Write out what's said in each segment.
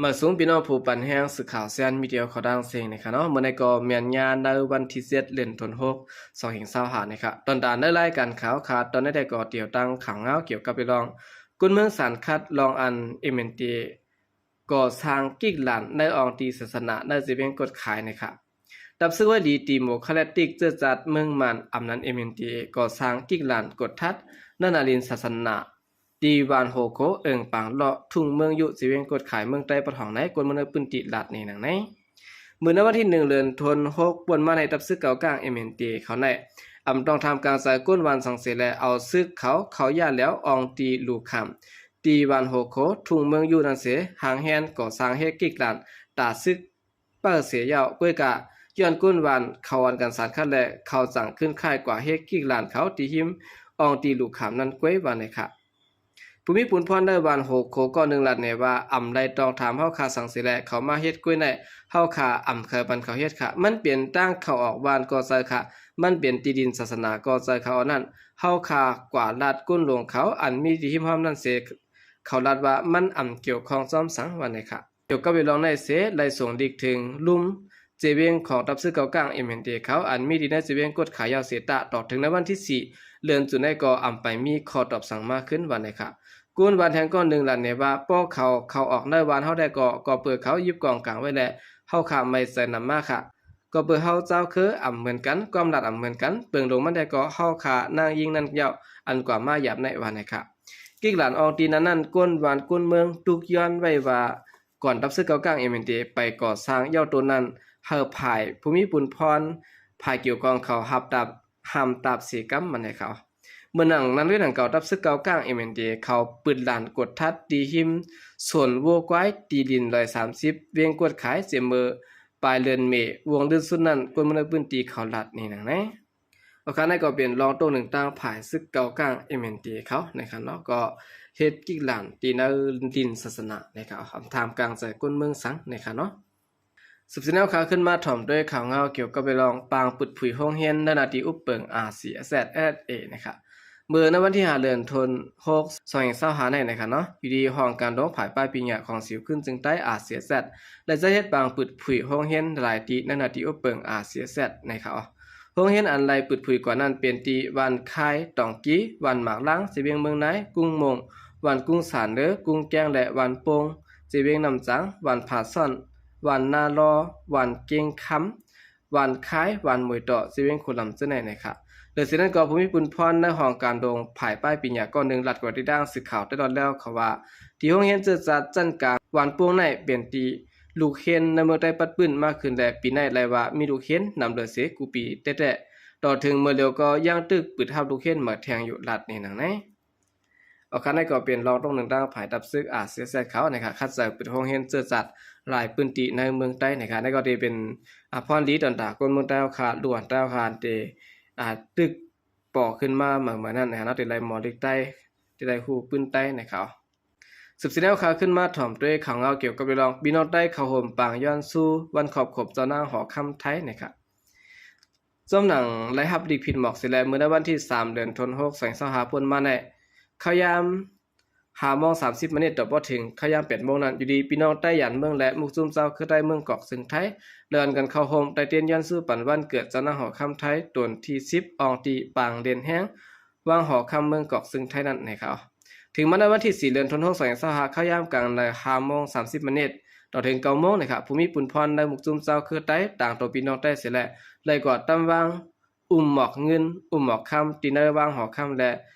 ມາສູງພີ່ນ້ອງຜູ້ປັນແຮງສື່ຂ່າວແຊນມີເດຍຂອງຕ່າງເຊງນະຄະເນາະ. ມື້ນີ້ກໍແມ່ນຍາມໃນວັນທີເຈັດ ເດືອນທັນວາ ສອງພັນຊາວຫ້ານະຄະ. ຕອນຕານໃນລາຍການຂ່າວຄາ ຕອນໃດກໍຕຽວຕັ້ງຂ່າວງາວກ່ຽວກັບເລື່ອງ ກຸນເມືອງສານຄັດ ລອງອັນ ເອັມເອັນທີ ກໍ່ສ້າງກິກລານໃນອອງຕີສາສະໜາໃນເຊວຽງກົດຂາຍນະຄະ. ດັບຊຶກໄວລີຕີໂມຄຣາຕິກເຈີຈັດເມືອງມານ ອຳນານ ເອັມເອັນທີ ກໍ່ສ້າງກິກລານກົດທັດ ນານາລິນສາສະໜາ ທີ່ບ້ານໂຮໂຄ ເອີງປາງເລາະ ທຸ່ງເມືອງຍຸ ເຊວຽງກົດຂາຍ ເມືອງໃຕ້ປະທ້ອງໃນ ກົນເມືອງໃນພື້ນທີ່ລາດນີ້ນາງໃນ. ມື້ໃນວັນທີໜຶ່ງ ເດືອນທັນວາ ປົນມາໃນ ດັບຊຶກເກົາກາງ ເອັມເອັນທີ ເຂົາໃນ ອຳຕ້ອງທ່າມກາງໃຈກົນວານສັງເສແລະ ເອົາຊຶກເຂົາເຂົ້າຢາດແລ້ວ ອອງຕີລູກຄຳ ທີ່ບ້ານໂຮໂຄ ທຸ່ງເມືອງຍຸນັ້ນເສ ຫາງແຮນກໍ່ສ້າງເຮັດກິກລານຕາຊຶກ ເປີເສຍເຍົາະ ກ້ວຍກະຍ້ອນກົ້ນຫວານເຂົາອອນກັນສານຄັດ ແລະ ເຂົາຈັ່ງຂຶ້ນຄ້າຍກວ່າເຮັດກິກລານເຂົາທີ່ຫິມອອງຕີລູກຄຳນັ້ນກ້ວຍວ່າໃນຄະ. ຜູ້ມີປຸນພອນໃນບ້ານໂຮໂຄ ກໍໜຶ່ງລັດແນວ່າ ອຳໄລຕ້ອງຖາມເຮົາຄາສັງເສແລ ເຂົາມາເຮັດກ້ວຍໃນ ເຮົາຄາອຳເຄີຍບັນເຂົາເຮັດຄະ ມັນເປັນທາງເຂົ້າອອກບ້ານກໍເຈີຄະ ມັນເປັນທີ່ດິນສາສະໜາກໍເຈີຄະ ອອນນັ້ນ ເຮົາຄາກວ່າລັດກົ້ນໂລງເຂົາ ອັນມີທີ່ຫິມຫ້ອມນັ້ນເສ ເຂົາລັດວ່າມັນອຳກ່ຽວຂ້ອງຈອມສັງວ່າໃນຄະ. ກ່ຽວກັບເລື່ອງໃນເສ ໄດ້ສົ່ງດິກເຖິງລຸ່ມເຈວຽງຂອງດັບຊຶກເກົາກາງ ເອັມເອັນທີ ເຂົາ ອັນມີທີ່ໃນເຈວຽງກົດຂາຍເຍົາເສຕະ ຕໍ່ເຖິງໃນວັນທີສີ່ ເດືອນຈຸນໄດ້ກໍອຳໄປມີຂໍ້ຕອບສັງມາຂຶ້ນວ່າໃນຄະ. ກຸນຫວານແທງກ້ອນໜຶ່ງລັດແນວ່າ ພໍເຂົາເຂົ້າອອກໃນຫວານເຮົາໄດ້ກໍ ກໍເປີເຂົາຢິບກອງກາງໄວ້ແລະ ເຮົາຄາໄມ່ໃສ່ນຳມາຄະ ກໍເປີເຮົາເຈົ້າຄືອຳເໝືອນກັນ ຄວາມລັດອຳເໝືອນກັນ ເປີງລົງມັນໄດ້ກໍ ເຮົາຄານາງຍິງນັ້ນເຍົາະ ອັນກວ່າມາຢາບໃນວ່າໃນຄະ. ກິກລານອອງຕີນານນັ້ນ ກົນຫວານກຸນເມືອງຕຸກຍ້ອນໄວ້ວ່າ ກ່ອນດັບຊຶກເກົາກາງ ເອັມເອັນທີ ໄປກໍ່ສ້າງເຍົາໂຕນັ້ນ ໃຫ້ຝ່າຍຜູ້ມີປຸນພອນ ຝ່າຍກ່ຽວຂ້ອງເຂົາຮັບຕາບ ຫ້າມຕາບເສກຳມັນໃຫ້ເຂົາ. ເມື່ອນັ້ນ ນັ້ນດ້ວຍໜັງເກົ່າ ດັບຊຶກເກົາກາງ ເອັມເອັນທີ ເຂົາປຶດລານກົດທັດທີ່ຫິມສວນໂວຄວາຍ ທີ່ດິນຮ້ອຍສາມສິບ ວຽງກວດຂາຍ ເສຍເມີປາຍເດືອນເມ ວງເດືອນສຸດນັ້ນ ຄົນເມືອງໃນພື້ນທີ່ເຂົາລັດນີ້ນາງໃນ. ໂອຄາ ນັ້ນກໍເປັນລອງຕົວໜຶ່ງຕາງຝ່າຍຊຶກເກົາກາງ ເອັມເອັນທີ ເຂົານະຄະເນາະ ກໍເຮັດກິກລານທີ່ໃນດິນສາສະໜານະຄະ ທ່າມກາງໃຈຄົນເມືອງສັງນະຄະເນາະ. ສືບສຽນແນວຂ່າວຂຶ້ນມາ ພ້ອມດ້ວຍຂ່າວງາວກ່ຽວກັບເລື່ອງປາງປຶດຜຸຍໂຮງຮຽນ ໃນໜ້າທີ່ອຸບເປິງ ອາຊີເອສເອສ ເອສເອສເອ ນະຄະ. ເມື່ອໃນວັນທີຫ້າ ເດືອນທັນວາ ສອງພັນຊາວຫ້ານີ້ນະຄະເນາະ ຢູ່ທີ່ຫ້ອງການໂຮງຝ່າຍປ້າຍປີຍາຂອງສິວຂຶ້ນຈຶ່ງໃຕ້ ອາຊີເອສເອສ ໄດ້ຈັດເຮັດປາງປຶດຜຸຍໂຮງຮຽນຫຼາຍທີ່ ໃນໜ້າທີ່ອຸບເປິງ ອາຊີເອສເອສ ນະຄະ. ໂຮງຮຽນອັນໄດ້ປຶດຜຸຍກ່ອນນັ້ນເປັນທີ່ ບ້ານຄ້າຍຕອງກີ, ບ້ານໝາກລາງ, ເຊວຽງເມືອງນາຍ, ກຸງມົງ, ບ້ານກຸງສານເດີ, ກຸງແກ້ງ ແລະ ບ້ານໂປ່ງ, ເຊວຽງນ້ຳຈາງ, ບ້ານຜາຊ່ອນ, ບ້ານນາລໍ, ບ້ານເກັງຄຳ, ບ້ານຄ້າຍ, ບ້ານໝວຍຕໍ່, ເຊວຽງໂຄລຳ ເຈົ້າໃນນະຄະ. ເຫຼືອເສຍນັ້ນກໍ ຜູ້ມີປຸນພອນໃນຫ້ອງການໂຮງຝ່າຍປ້າຍປີຍາກ່ອນໜຶ່ງ ລັດກວ່າຕິດຕັ້ງສື່ຂ່າວໄດ້ລອດແລ້ວເຂົາວ່າ ທີ່ໂຮງຮຽນເຈີຈັດຊັ້ນກາງບ້ານໂປ່ງໃນ ເປັນທີ່ລູກຮຽນໃນເມືອງໃຕ້ປັດປືນມາຂຶ້ນ ແລະ ປີໃນໄລ່ວ່າມີລູກຮຽນນຳເຫຼືອເສກູປີແຕ່ໆ ຕໍ່ເຖິງເມື່ອລຽວກໍຍັງຕຶກປຶດຮັບລູກຮຽນໃໝ່ແທງຢູ່ ລັດນີ້ນາງໃນ. ໂອຄາ ນັ້ນກໍເປັນລອງຕົວໜຶ່ງຕາງຝ່າຍດັບຊຶກ ອາຊີເອສເອສ ເຂົານະຄະ ຂັດໃຈປຶດໂຮງຮຽນເຈີຈັດຫຼາຍພື້ນທີ່ໃນເມືອງໃຕ້ນະຄະ. ນັ້ນກໍໄດ້ເປັນ ອາ ພອນດີຕອນຕາຄົນເມືອງໃຕ້ເຮົາຄະ ລ້ວນໃຕ້ເຮົາຄະ ໄດ້ ອາ ຕຶກ ປໍຂຶ້ນມາເມື່ອ ເມື່ອນັ້ນນະເນາະ ທີ່ໄດ້ມໍລິກໃຕ້ ທີ່ໄດ້ຮູ້ປືນໃຕ້ນະເຂົາ. ສືບສຽນແນວຂ່າວຂຶ້ນມາ ພ້ອມດ້ວຍຂ່າວງາວກ່ຽວກັບເລື່ອງ ພີ່ນ້ອງໃຕ້ເຂົ້າໂຮມປາງຍ້ອນຊູວັນຂອບຄົບເຈົ້ານາງຫໍຄຳໄທນະເຂົາ. ຈອມໜັງໄດ້ຮັບລິກຜິດໝອກເສຍແລ້ວ ເມື່ອໃນວັນທີສາມ ເດືອນທັນວາ ສອງພັນຊາວຫ້າ ຜ່ານມານີ້ ເຂົ້າຍາມ ຫ້າໂມງສາມສິບມານີ້ ຕໍ່ບໍ່ເຖິງເຂົ້າຍາມແປດໂມງນັ້ນ ຢູ່ດີພີ່ນ້ອງໃຕ້ຢານເມືອງ ແລະ ໝູ່ຊຸມເຈົ້າເຄືອໃຕ້ເມືອງກອກເຊິ່ງໄທ ລອຍກັນເຂົ້າໂຮມໃຕ້ຕຽນຍ້ອນຊູປັນວັນເກີດເຈົ້ານາງຫໍຄຳໄທ ຕົນທີສິບ ອອງຕີປາງເດັ່ນແຮງ ວັງຫໍຄຳເມືອງກອກເຊິ່ງໄທນັ້ນໃນຂ່າວ. ເຖິງມາໃນວັນທີສີ່ ເດືອນທັນວາ ສອງພັນຊາວຫ້າ ເຂົ້າຍາມກາງໃນ ຫ້າໂມງສາມສິບມານີ້ ຕໍ່ເຖິງເກົ້າໂມງນະຄະ ຜູ້ມີປຸນພອນໃນໝູ່ຊຸມເຈົ້າເຄືອໃຕ້ ຕ່າງໂຕພີ່ນ້ອງໃຕ້ເສຍແລ້ວ ໄລ່ກວາດຕາມວັງ ອຸ້ມໝອກເງິນ ອຸ້ມໝອກຄຳ ທີ່ໃນວັງຫໍຄຳ ແລະ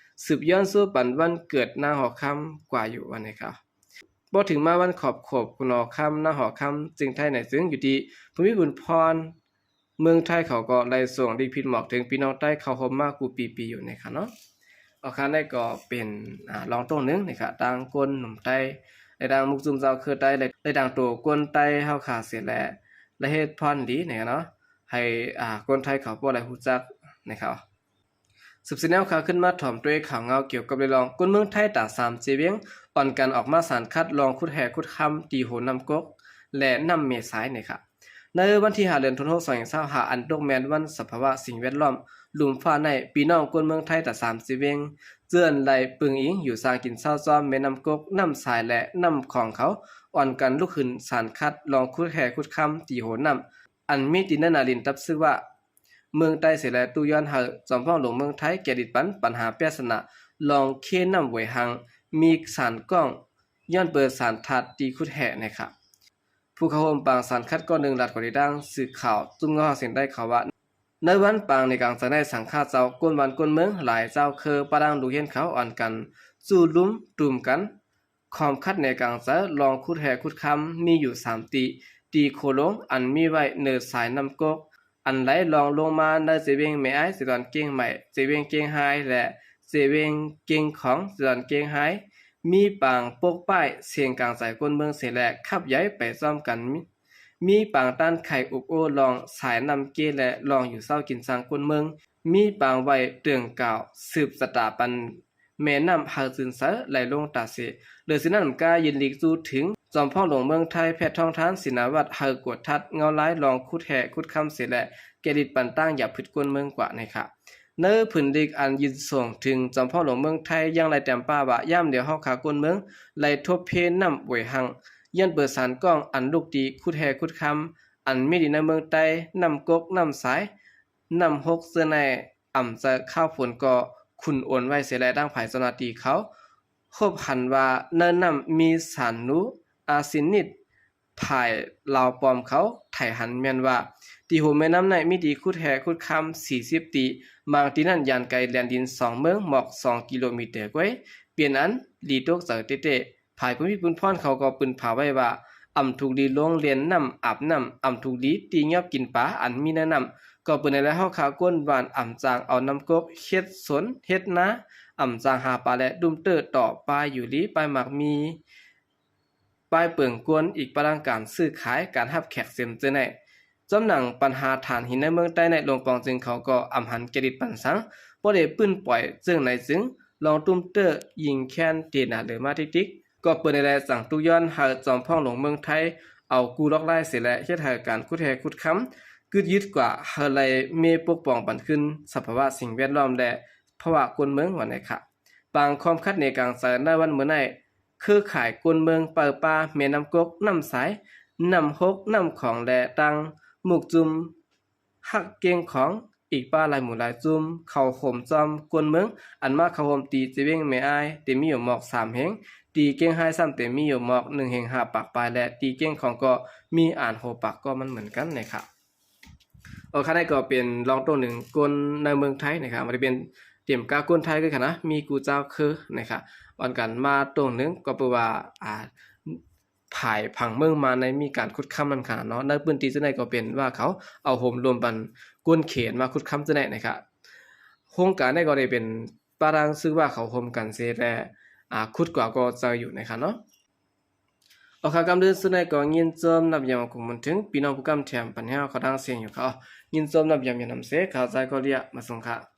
ສືບຍ້ອນຊູປັນວັນເກີດນາງຫໍຄຳກວ່າຢູ່ວ່າໃນຂ່າວ. ພໍເຖິງມາວັນຂອບໂຂບຄຸນຫໍຄຳ ນາງຫໍຄຳເຊິ່ງໄທໃນເຊິ່ງ ຢູ່ທີ່ຜູ້ມີບຸນພອນເມືອງໄທເຂົາກໍໄດ້ສົ່ງລິກຜິດໝອກເຖິງພີ່ນ້ອງໃຕ້ເຂົ້າໂຮມມາກູ່ປີໆຢູ່ໃນຂ່າວເນາະ. ໂອຄາ ນັ້ນກໍເປັນ ອາ ລອງຕົວໜຶ່ງໃນຂ່າວ ຕ່າງຄົນໜຸ່ມໃຕ້ ແລະ ຕ່າງໝູ່ຊຸມຊາວເຄືອໃຕ້ ແລະ ແລະ ຕ່າງໂຕຄົນໃຕ້ເຮົາຄາເສຍແລ້ວ ແລະ ເຮັດພອນດີໃນຂ່າວເນາະ ໃຫ້ ອາ ຄົນໄທເຂົາພໍໄດ້ຮູ້ຈັກໃນຂ່າວ. ສືບສຽນແນວຂ່າວຂຶ້ນມາ ພ້ອມດ້ວຍຂ່າວງາວກ່ຽວກັບເລື່ອງຄົນເມືອງໄທຕາງສາມເຈວຽງ ອ່ອນກັນອອກມາສານຄັດລອງຂຸດແຮ່ຂຸດຄຳທີ່ໂຮນ້ຳກົກ ແລະ ນ້ຳເມສາຍໃນຂ່າວ. ໃນວັນທີຫ້າ ເດືອນທັນວາ ສອງພັນຊາວຫ້າ ອັນຕົກແມ່ນວັນສະພາວະສິ່ງແວດລ້ອມ ລຸ່ມຟ້າໃນ ພີ່ນ້ອງຄົນເມືອງໄທຕາງສາມເຈວຽງ ເຈື່ອນໄຫຼເປິງອີງຢູ່ສາກິນເຊົາຈອມແມ່ນ້ຳກົກ, ນ້ຳສາຍ ແລະ ນ້ຳຂອງເຂົາ ອອນກັນລຸກຂຶ້ນສານຂັດລອງຂຸດແຮ່ຂຸດຄຳ ຕີໂຫນນ້ຳ ອັນມີຕິນໃນໜ້າດິນຕັບຊຶກວ່າ ເມືອງໃຕ້ເສຍແລະ ຕຸຍ້ອນໃຫ້ຈອມພອງຫຼວງເມືອງໄທແກ່ດິດປັນ ປັນຫາປຽສນາລອງເຄນ້ຳຫວຍຮັງ ມີສານກ້ອງ ຍ້ອນເປີດສານທາດຕີຂຸດແຮ່ໃນຂະ ຜູ້ເຂົ້າຮ່ວມປາງສານຂັດກ້ອນໜຶ່ງ ລາດກອນຕິດຕາມສື່ຂ່າວຈຸ້ມເງົາຮາກສຽງໃຕ້ເຂົາວ່າ ໃນວັນປາງໃນກາງໃຈໃນ ສັງຄະເຈົ້າ ກົ້ນບ້ານກົ້ນເມືອງ ຫຼາຍເຈົ້າເຄີ ປະດັງລູກຮຽນເຂົາ ອອນກັນຈູ້ລຸມຕຸມກັນ ຄວາມຂັດແນກາງໃຈ ລອງຂຸດແຮ່ຂຸດຄຳ ມີຢູ່ສາມຕີ ຕີໂຄລົງ ອັນມີໄວ້ເນີສາຍນ້ຳກົກ ອັນໄຫຼລອງລົງມາໃນເຈວຽງແມ່ອາຍ ເຈດອນເກງໄໝ້ ເຈວຽງເກງຮາຍ ແລະ ເຈວຽງເກງຂອງ ເຈດອນເກງຮາຍ ມີປາງປົກປ້າຍ ເສັງກາງໃຈກົ້ນເມືອງເສຍແລະ ຂັບໃຫຍ່ໄປພ້ອມກັນ ມີປາງຕ້ານໄຂ່ອຸບໂອ້ ລອງສາຍນ້ຳເກ ແລະ ລອງຢູ່ເຊົາກິນຊ່າງກົ້ນເມືອງ ມີປາງໄວ້ເຕີງກ່າວ ສືບຊະຕາປັນ ແມ່ນ້ຳເຮົາຈືນໃສ ໄຫຼລົງຕາເສ. ເລີຍຊິນັ້ນ ກາຍິນລີກສູ່ເຖິງ ຈອມພອງຫຼວງເມືອງໄທ ແພດທອງທານ ສີນາວັດ ເຮົາກວດທັດເງົາລາຍ ລອງຂຸດແຮ່ຂຸດຄຳເສ ແລະ ແກ່ດິດປັນຕັ້ງຢາບຜຶດກົ້ນເມືອງກວ່າໃນຂະ ໃນຜືນລິກອັນຍິນສົ່ງເຖິງ ຈອມພອງຫຼວງເມືອງໄທ ຍັງໄດ້ແຕ້ມປາວ່າ ຍາມດຽວເຮົາຂ້າກົ້ນເມືອງ ໄດ້ທົບເພນ້ຳຫວຍຮັງ ຍ້ອນເປີດສານກ້ອງ ອັນລຸກຕີຂຸດແຮ່ຂຸດຄຳ ອັນມີດີໃນເມືອງໃຕ້ ນ້ຳກົກ ນ້ຳສາຍ ນ້ຳຫົກ ເຊິ່ງໃນອຳເຈີຄາວຝົນກໍຂຸ່ນໂອນໄວ້ເສຍແລະ ທາງຝ່າຍເຈົ້າໜ້າທີ່ເຂົາພົບຫັນວ່າ ໃນນ້ຳມີສານນູອາຊິນິກ ຝ່າຍລາວປອມເຂົາໄຖ່ຫັນແມ່ນວ່າ ຕີໂຫນແມ່ນ້ຳໃນມີຕີຂຸດແຮ່ຂຸດຄຳສີ່ສິບຕີ ບາງຕີນັ້ນຢ່າງໄກແດນດິນສອງເມືອງ ໝອກສອງກິໂລມີເຕີກວ່າ ເປັນອັນລີຕົກໃຈເຕະໆ. ຝ່າຍຄຸນພິບູນພອນເຂົາກໍປຶ້ນພາໄວ້ວ່າ ອຳທຸກລີລົງຫຼິ້ນນ້ຳອາບນ້ຳ ອຳທຸກລີຕີຫຍອບກິນປາອັນມີໃນນ້ຳ ກໍເປັນໄດ້ແລ້ວເຮົາຂ້າກົ້ນບ້ານ ອຳຈາງເອົານ້ຳກົກເຮັດສວນເຮັດນາ ອຳຈາງຫາປາ ແລະ ຕຸ້ມເຕີຕໍ່ປາຢູ່ລີ ປາຍໝາກມີ ປາຍເປິງກວນ ອີກປະດັງການຊື້ຂາຍ ການຮັບແຂກເສັມເຈີໃນ ຈອມໜັງປັນຫາຖ່ານຫີນໃນເມືອງໃຕ້ໃນ ຫຼວງປອງເຈິງເຂົາກໍອຳຫັນແກ່ດິດປັນສັງ ບໍ່ໄດ້ປືນປ່ອຍເຈີໃນຈຶ່ງ ລອງຕຸ້ມເຕີຍິງແຄນເຕນາເລີມາຕິກໆ ກໍເປີດໃນແລະ ຈັ່ງຕຸກຍ້ອນໃຫ້ຈອມພອງຫຼວງເມືອງໄທ ເອົາກູ້ລອກລາຍເສຍແລະ ເຮັດໃຫ້ການຂຸດແຮ່ຂຸດຄຳ ກຶດຍືດກວ່າ ໃຫ້ໄລ່ເມປົກປ້ອງປັນຄືນ ສະພາວະສິ່ງແວດລ້ອມ ແລະ ພາວະກົ້ນເມືອງວ່າໃນຂະ ປາງຄວາມຂັດແນງກາງໃຈໃນວັນມື້ໃນ ເຄືອຂ່າຍກົ້ນເມືອງ ປາປາ ແມ່ນ້ຳກົກ ນ້ຳສາຍ ນ້ຳຫົກ ນ້ຳຂອງ ແລະ ຕ່າງໝູ່ຈຸ່ມ ຮັກເກັ່ງຂອງ ອີກປະຫຼາຍໝູ່ຫຼາຍຈຸ່ມ ເຂົ້າໂຮມຈອມກົ້ນເມືອງ ອັນມາເຂົ້າໂຮມຕີເຈວຽງແມ່ອາຍ ເຕັມມີຢູ່ໝອກສາມເຮງ ຕີເກັ່ງຮາຍຊ້ຳເຕັມມີຢູ່ໝອກໜຶ່ງເຮງຫ້າປາກປາຍ ແລະ ຕີເກັ່ງຂອງກໍມີອານຫົກປາກກໍມັນເໝືອນກັນໃນຂະ ໂອຄາ ນັ້ນກໍເປັນລອງໂຕ້ໜຶ່ງ ຄົນໃນເມືອງໄທນະຄະ ບໍ່ໄດ້ເປັນເຕັມກາຄົນໄທຄືກັນນະ ມີກູ່ເຈົ້າຄືນະຄະ ອອນກັນມາໂຕ້ໜຶ່ງ ກໍເປັນວ່າ ອ່າ ຜາຍຜັງເມືອງມາໃນມີການຂຸດຄຳນັ້ນຂະເນາະ ໃນພື້ນທີ່ເຈົ້າໃດກໍເປັນວ່າເຂົາເອົາໂຮມລວມກັນ ກົນເຂດມາຂຸດຄຳເຈົ້າໃດນະຄະ ໂຄງການໃດກໍໄດ້ເປັນປະດັງຊື່ວ່າເຂົາໂຮມກັນເສແລະ ອ່າ ຂຸດກວ່າກໍເຈີຢູ່ນະຄະເນາະ. ໂອຄາ ກຳເດີນສຸດໃນກໍຍິນຊົມນັບຍາມຂອງມັນເຖິງ ພີ່ນ້ອງຜູ້ກຳແຖມປັນແຮວເຂົາດັງສຽງຢູ່ເຂົາ ຍິນຊົມນັບຍາມຍານຳເສ ເຂົ້າໃຈກໍເລຍມາສົ່ງຄ່ະ.